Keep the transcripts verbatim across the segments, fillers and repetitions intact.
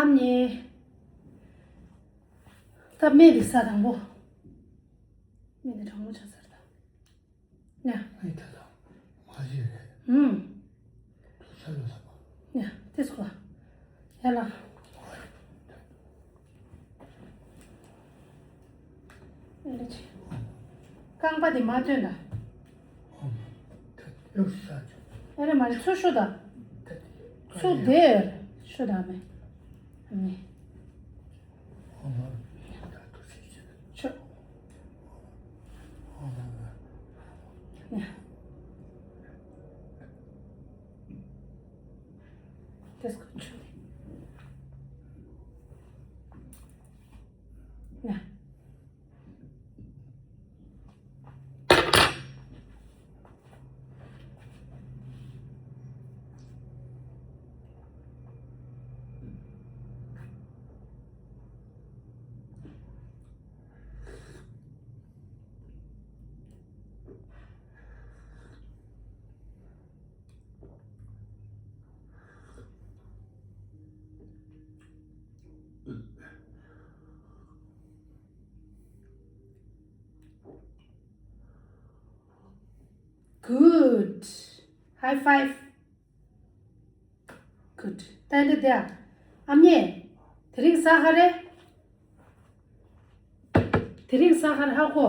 ཨ་མྱེས། ད་སྨན་འདི་ཟ། དང་པོ་སྨན་འདི་གྲང་མོ་ཆགས་ཚར་ད། ཉ། ཨེ་ད་ད། མ་བྱེད་རེད། ཧུམ། ལོ་ས་ལོ་ས་པ། ཉ། དེ་སོ་ལ། ཡ་ལ། རྐང་པ་དེ་མ་བཏོན་ད། ཨེ་རེད་མ་རེད། ཚུར་ཤོག་ད། ཚུར་བསྡད། ཤོག་ད་མེ། མེ། ཤོག་དེ་སྐོར་ཆུ་ནས། ན། Good. High five. Good. ད་འདི་དེ་ཨ། ཨ་མྱེས། དེ་རིང་ཟ་ག་རེ། དེ་རིང་ཟ་ག་རེ་ཧ་གོ།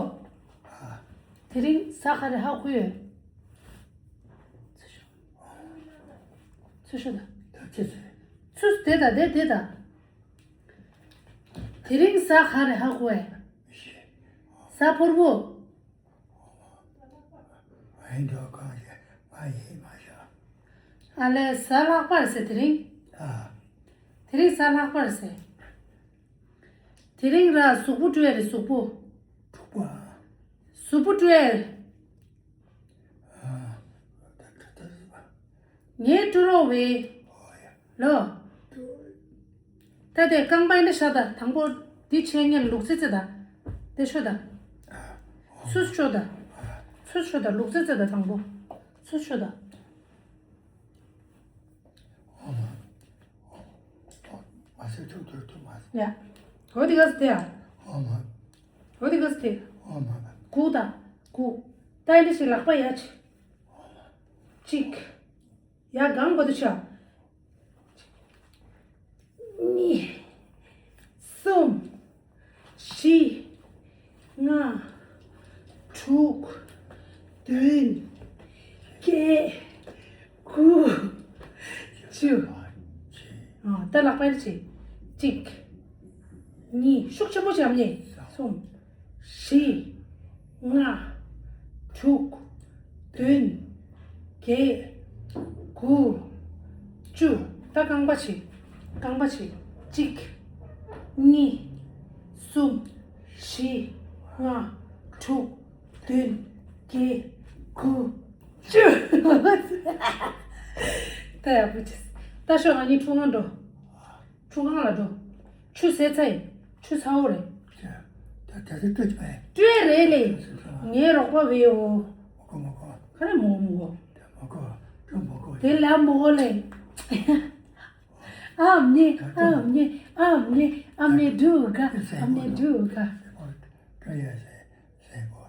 དེ་རིང་ཟ་ག་རེ་ཧ་གོ་ཡོད། ཚུར་ཤོག་ད། ཚུར་དེ་ད་དེ་དེ་ད། དེ་རིང་ཟ་ག་རེ་ཧ་གོ་ཨེ། ཟ་ཕོར་པོ། ཨ་ལས་ཟ་ལྷག་པར་ཟེར་དེ་རིང་། དེ་རིང་ཟ་ལྷག་པར་ཟེར། དེ་རིང་ར་གཟུགས་པོ་བཀྲུས་རེད། གཟུགས་པོ། གཟུགས་པོ་བཀྲུས། ངའི་བཀྲུ་རོགས་བྱེད། ལོ། ད་དེ་རྐང་པ་འདི་བཞག་ད། དང་པོ་འདི་ཆེ་ངེར་ལུག་རྫི་རྫི་ད། དེ་ཤོག་ད། ཚུར་ཤོག་ད། ཚུར་ཤོག་ད། ལུག་རྫི་རྫི་ད། དང་པོ་ཚུར་ཤོག་ད། ཡ། འོ་དེ་ག་ཟེར་དེ་ཡ། འོ་དེ་ག་ཟེར་དེ། གུག་ད། གུག་ད་འདི་ཞིག་ལག་པ་ཡ་ཆེ། གཅིག་ཡ་གང་པོ་དུ་ཆ། གཉིས། གསུམ། བཞི། ལྔ། དྲུག་བདུན། བརྒྱད། དགུ། བཅུ། ཨ། ད་ལག་པ་ཡར་བྱེད། གཅིག་གཉིས། ཤུགས་ཆེན་པོ་བྱེད། ཨ་མྱེས། གསུམ། བཞི། ལྔ། དྲུག་བདུན། བརྒྱད། དགུ། བཅུ། ད་རྐང་པ་བྱེད། རྐང་པ་བྱེད། གཅིག་གཉིས། གསུམ། བཞི། ལྔ། དྲུག་བདུན། བརྒྱད། དགུ། བཅུ། ད་ཡག་པོ་བྱས། ད་ཤོག་ང་གཉིས་ཁྲུས་ཁང་འགྲོ། ཁྲུས་ཁང་ལ་འགྲོ། ཆུ་བཟས་ཚར་ཡིན། ཆུ་ཚ་བོ་རེད། ད་ད་ད་ད་ད། སྤྲོས་རེད་ལེ། ངའི་རོགས་པ་བེའོ། མོ་གོ་མོ་གོ། ག་རེ་མོ་གོ་མོ་གོ། ད་མོ་གོ་ད་མོ་གོ། དེ་ལ་མོ་གོ་ལེ། ཨ་མྱེས། ཨ་མྱེས། ཨ་མྱེས། ཨ་མྱེས་འགྲོ་ག་ཨ་མྱེས་འགྲོ་ག་ད་ཡ་ཟེ་ཟེ་གོ།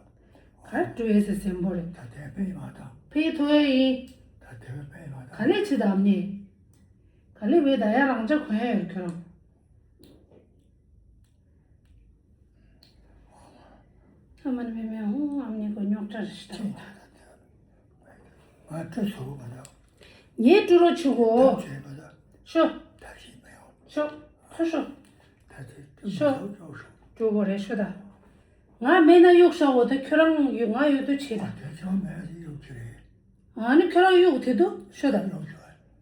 ག་རེ་སྤྲོས་ཟེ་ཟེ་མོ་རེད། ད་དེ་ཕེ་མ་ད། ཕེ་ཐོ་ཡིན། ད་དེ་ཕེ་མ་ད། ག་ལེ་ཆི་ད་ཨ་མྱེས། ག་ལེ་བས། ད་ཡ་རང་ཅག་གོན་ཡ་ཡོད་ཁྱོད་རང་། ཨ་མ་ནི་མེ་མེ་ཧུང་། ཨ་མ་ནི་གོ་རྙོག་དྲ་རེ་ཞིག་དང་། ང་སྤྲོ་སོ་མ་ད། ངས་སྤྲོ་རོགས་བྱེད་གོ་ཤོ། ཤོ། ཤོ། ཤོ། ཤོ། སྤྲོ་གོ་རེ་ཤོ་ད། ང་མེད་ན་གཡུག་ཤ་འོ། ད་ཁྱོད་རང་ཡོད། ང་ཡོད་དུ་བྱེད་ད། ང་ནི་ཁྱོད་རང་གཡུག་དེ་དུ་ཤོ་ད།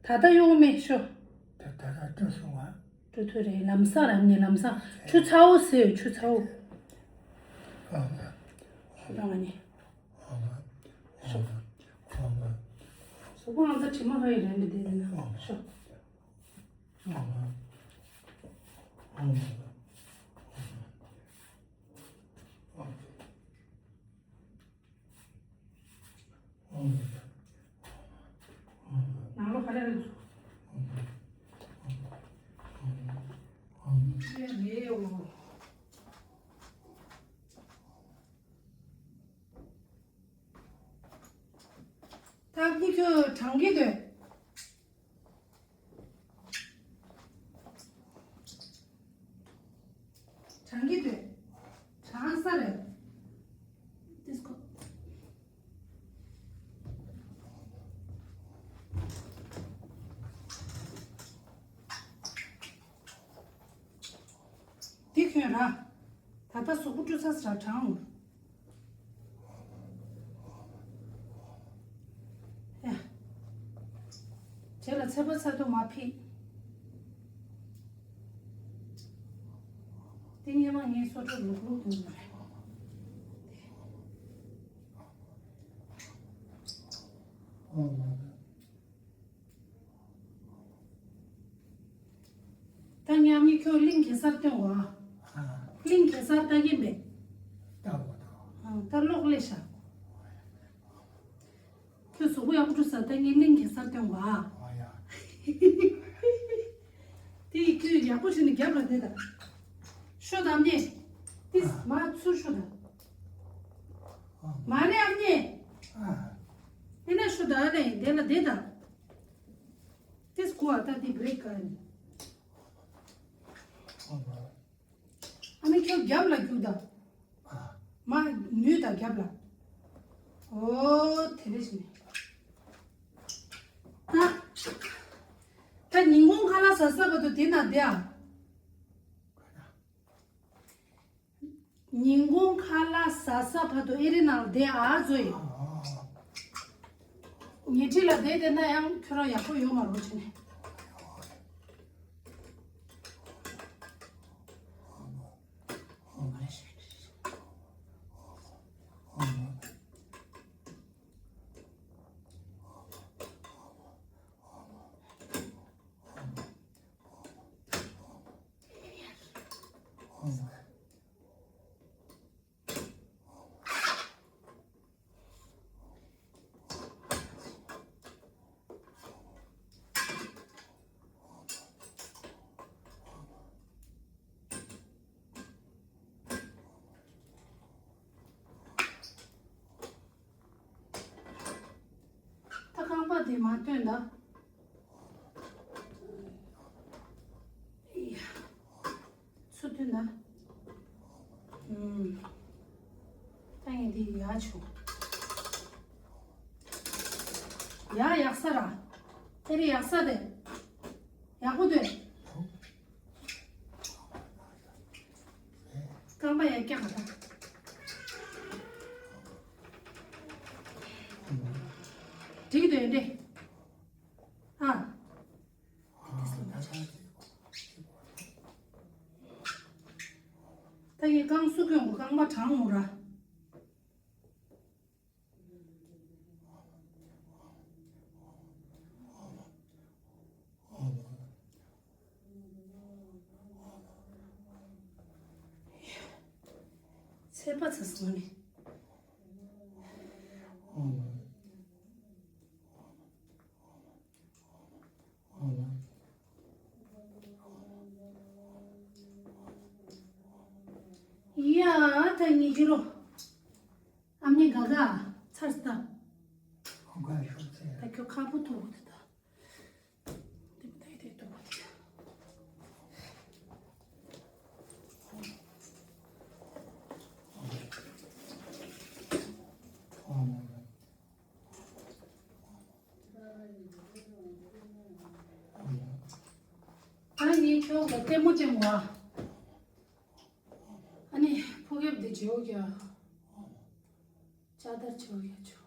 ད་ད་གཡུག་མེད་ཤོ། ད་ད་ད་སྤྲོ་སོང་ང་། སྤྲོ་ཐུ་རེད། ལམ་སང་རང་ཉིད་ལམ་སང་ཆུ་ཚ་བོ་ཟེར། ཆུ་ཚ་བོ། ཤོ་ད་ང་ནི། ཤོ། སོ་པོ་ང་ཚ་དྲི་མ་ཧ་ཡི་རེད་འདི་དེ་ན་ཤོ། ནང་ལོགས་ག་རེ་རེད། ཨ་ཁུ་ཁྱོད་གྲང་གི་འདུག་གྲང་གི་འདུག་གྲང་ས་རེད། དེ་སྐོར། འདི་ཁྱོད་ར། ད་ལྟ་གཟུགས་པོ་བཀྲུ་ཚར་ས་ར་གྲང་། ཡ། རྗེས་ལ་ཚེ་པ་ཚ་དུ་མ་ཕིག་དེ་སྔས་མ་ངའི་སོ་ཁྲོ་ལུག་ལུག་དུ་མ་རེད། ད་མཉམ་ཉིད་ཁྱོད་གླིང་གེ་སར་སྟོན་གོ་ཨ། གླིང་གེ་སར་ལྟ་གིན་པས། ལྟ་གོ་ལྟ་གོ་ཨ། ད་ལོག་ལས་ཤག་ཁྱོད་གཟུགས་པོ་ཡག་པོ་འགྲོ་ས་ལྟ་གིན་གླིང་གེ་སར་སྟོན་གོ་ཨ། ཨ་ཡ། དེ་ཡི་ཁྱོད་ཡག་པོ་བྱས་ནས་རྒྱབ་ལ་བསྡད་ད། ཤོད་དམ་ནས། ཏིས་མ་ཚུར་ཤོད་ད། མ་རེད་ཨ་ནས། ཨེ་ན་ཤོད་ད་ཨ་ནས་དེ་ལ་བསྡད་ད། ཏིས་གོ་ཨ་ད་དེ་བྷི་རེག་ག་ནས། ཨ་ནི་ཁྱོད་རྒྱབ་ལ་རྒྱུག་ད། མ་ནུས་ད་རྒྱབ་ལ། ཨོ་དེ་འདྲ་ཞིག་ནས། ད། ད་ཉིན་གུང་ཁ་ལག་ཟ་ས་བར་དུ་དེ་ན་བསྡད་ཨ། ཉིན་གུང་ཁ་ལག་ཟ་ས་བར་དུ་ཨེ་རི་ནང་བསྡད་ཨ་ཟོ་ཡི། ཉལ་ཁྲི་ལ་བསྡད་བསྡད་ན་ཡང་ཁྱོད་རང་ཡག་པོ་ཡོད་མ་རེད་ཟེར་ནས། ད་རྐང་པ་དེ་མ་བཏོན་ད། ཨི་ཡ། ཚུར་བཏོན་ད། ཨུམ། ད་ངས་འདི་ཡག་བྱུང་། ཡ་ཡག་ས་ར། དེ་རི་ཡག་ས་དེ། ཡག་པོ་དེ། རྐང་པ་ཡར་བཀྱག་ག་ད། འགྲིག་འདོད་འདྲེ། ཨ། ད་ངས་རྐང་བསུ་གྱོན་གོ་རྐང་པ་གྲང་མོ་ར། ཚད་པ་ཚ་སོང་ནས། ཡ་ད་ཉི་ཤུ་རོ། ཨ་མྱེས་ག་ག་ཚར་སྟ། ད་ཁྱོད་ཁ་པོ་ཐོག་གི་ད། དེ་དེ་དེ་ཐོག་གི་ད། ད་ངས་ཁྱོད་ལ་ལྟད་མོ་ཅན་བ། ཨ་ནི་ཕོ་རྒྱབ་འདི་བྱེའུ་རྒྱ། ཅ་དར་བྱེའུ་རྒྱ་ཆུ།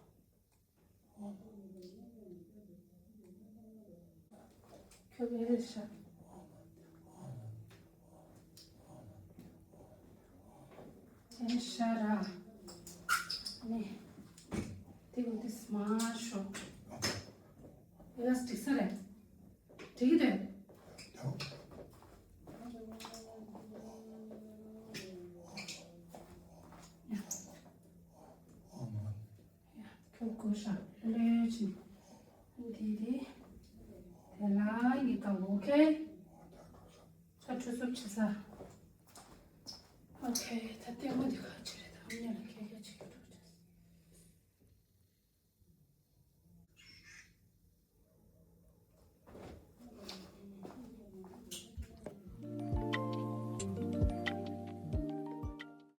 ཁྱོད་ཀྱི་རེད་ཤག་ཨེ་ཤ་ར། ནི། དེ་གོ་དེ་སྨ་ཤོ། ཨེ་ལ་སི་ཊིག་ས་རེད། འགྲིག་གི་འདུག་ཁྱོད་གོ་ཤག་ལོས་ཅི། འདི་དེ། དེ་ལ་ཡི་ག་ཨོ་ཁེ། ཁ་ཁྲུ་སུབ་ཆི་ས། ཨོ་ཁེ་ད་ལྟད་མོ་འདི་ག་ཆི་རེད་ད་ཨ་མྱེས་ལ་